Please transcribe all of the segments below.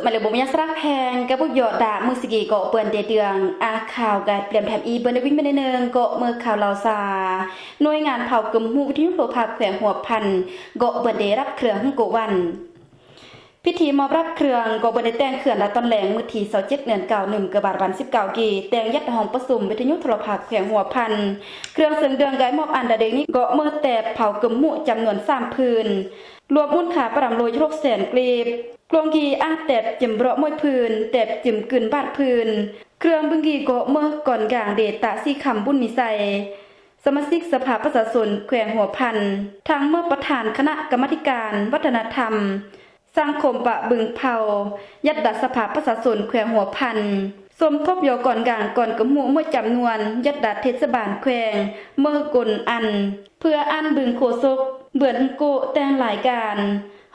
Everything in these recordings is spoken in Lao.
ມາເລີຍບໍ່ມີຫຍັງສະລັກແພງ ກະບຸກເຍາະດາ ມື້ສະກີເກາະເປື້ອນເດເດືອງ ອາຂ່າວກາຍເປຍມແຖມອີເບິ່ງໄດ້ວິນເມເນໜຶ່ງ ເກາະເມືອງຂ່າວລາວຊາ ໜ່ວຍງານເຝົ້າກຶມຮູ້ວິທະຍຸໂທລະພາບແຂວງຫົວພັນ ເກາະເປື້ອນໄດ້ຮັບເຄື່ອງໂກວັນ. ພິທີມອບຮັບເຄື່ອງ ເກາະເປື້ອນໄດ້ແຕ່ງເຄື່ອງລະຕອນແລງ ມື້ທີຊາວເຈັດ ເດືອນເກົ້າ ໜຶ່ງກະບາດວັນສິບເກົ້າກີ ແຕ່ງຍັດຫ້ອງປະຊຸມວິທະຍຸໂທລະພາບແຂວງຫົວພັນ ເຄື່ອງເຊິ່ງເດືອງກາຍມອບອັນດາເດນີ້ ເກາະເມືອແຕບເຝົ້າກຶມຮູ້ຈຳນວນສາມຜືນ ລວມມູນຄ່າປະດຳໂລຍຫົກແສນກີບ ກລວງກີອາແຕບຈິມເບາະມວຍຜືນ ແຕບຈິມກຶນບາດຜືນ ເຄື່ອງບຶງກີເກາະເມືອກອນກາງເດຕະສີຄຳບຸນມີໄຊ ສະມາຊິກສະພາປະຊາຊົນແຂວງຫົວພັນ ທັງເມືອປະທານຄະນະກຳມາທິການວັດທະນະທຳ ສັງຄົມປະບຶງເຜົ່າ ຍັດດາສະພາປະຊາຊົນແຂວງຫົວພັນ ສົມທົບຢໍກອນກາງກອນກະໝູ່ເມືອຈຳນວນ ຍັດດາເທດສະບານແຂວງ ເມືອກົນອັນ ເພື່ອອັນບຶງໂຄສົກ ເບືອນໂກແຕ່ງລາຍການ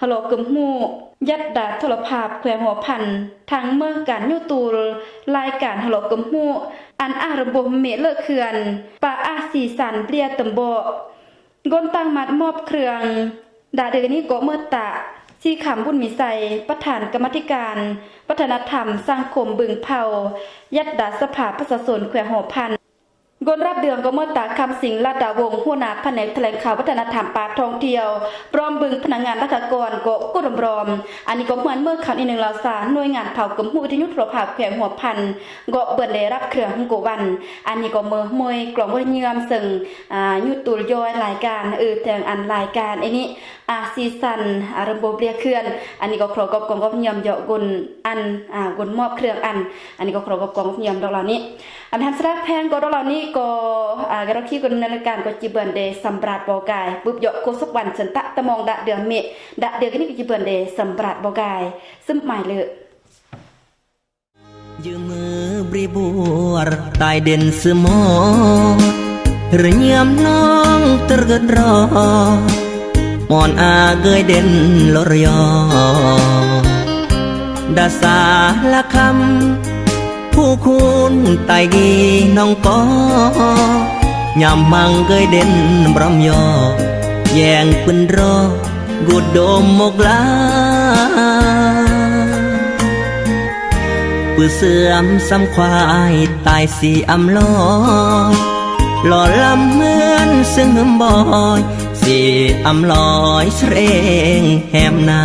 ຫະຫຼໍກຶມຮູ້ ຍັດດາໂທລະພາບແຂວງຫົວພັນ ທັງເມືອການຍູ້ຕູລ ລາຍການຫະຫຼໍກຶມຮູ້ ອັນອາຣະບົມເມເລີເຂື່ອນ ປາອາຊີສັນເບຍຕຳເບາະ ກົນຕັ້ງມັດມອບເຄື່ອງ ດາເດີນີ້ເກາະເມືອຕະ ສີຄຳບຸນມີໄຊ ປະທານກຳມາທິການວັດທະນະທຳສັງຄົມບຶງເຜົ່າ ຍັດດາສະພາປະຊາຊົນແຂວງຫົວພັນ ກົນຮັບເລື່ອງເກາະເມືອຕະ ຄຳສິງ ລາດດາວົງ ຫົວໜ້າພະແນກຖະແຫຼງຂ່າວວັດທະນະທຳປ່າທ່ອງທ່ຽວ ພ້ອມບຶງພະນັກງານລັດຖະກອນເກາະກົດອຳຣອມ ອັນນີ້ກໍເໝືອນເມືອງຄຳອີກໜຶ່ງລາວຊາ ໜ່ວຍງານເຝົ້າກຶມຮູ້ວິທະຍຸໂທລະພາບແຂວງຫົວພັນ ເກາະເປື້ອນໄດ້ຮັບເຄື່ອງໂກວັນ ອັນນີ້ກໍເມືອມວຍກລອງບໍ່ໄດ້ເຍືອມ ເຊິ່ງ ອ່າ ຍູດຕູລຢອຍລາຍການ ເອີ ແຕ່ງອັນລາຍການ ອັນນີ້ ອາຊີສັນ ອາຣະບົມເບຍເຂື່ອນ ອັນນີ້ກໍຂໍຂອບກອງກັບຍອມເຍາະກົນອັນ ອ່າ ກົນມອບເຄື່ອງອັນ ອັນນີ້ກໍຂໍຂອບກອງກັບຍອມດອກລາວນີ້ ອັນທັນສະລັກແພງກໍດອກລາວນີ້ກໍ ອ່າ ກະດອກຄີກົນໃນລາຍການກໍຈິເບືອນເດສຳບຣາດບໍ່ກາຍ ປຶບເຍາະໂຄສົກວັນເຊີນຕະຕະມອງດະເດືອງເມ ດະເດືອງນີ້ກໍຈິເບືອນເດສຳບຣາດບໍ່ກາຍ ຊຶມໝາຍເລີ ຍືມມືບຣິບວດ ຕາຍເດັ່ນຊືມອດ ເຮືອຍຽມນ້ອງເຕີເກີດລໍ ມອນອາເກີຍເດັ່ນລໍຣຍໍ ດາສາລະຄຳ ຜູ້ຄູນຕາຍກີນ້ອງກໍ ຍາມມັງເກີຍເດັ່ນບຣອມຍໍ ແຍງປືນລໍ ກຸດດົມໝົກລາ ປືເສື່ອມຊຳຄວາຍ ຕາຍສີອຳລອຍ ຫຼໍ່ລຳເໝືອນຊຶງຫຶມບອຍ ສີອຳລອຍເຊຣງແຮມນາ.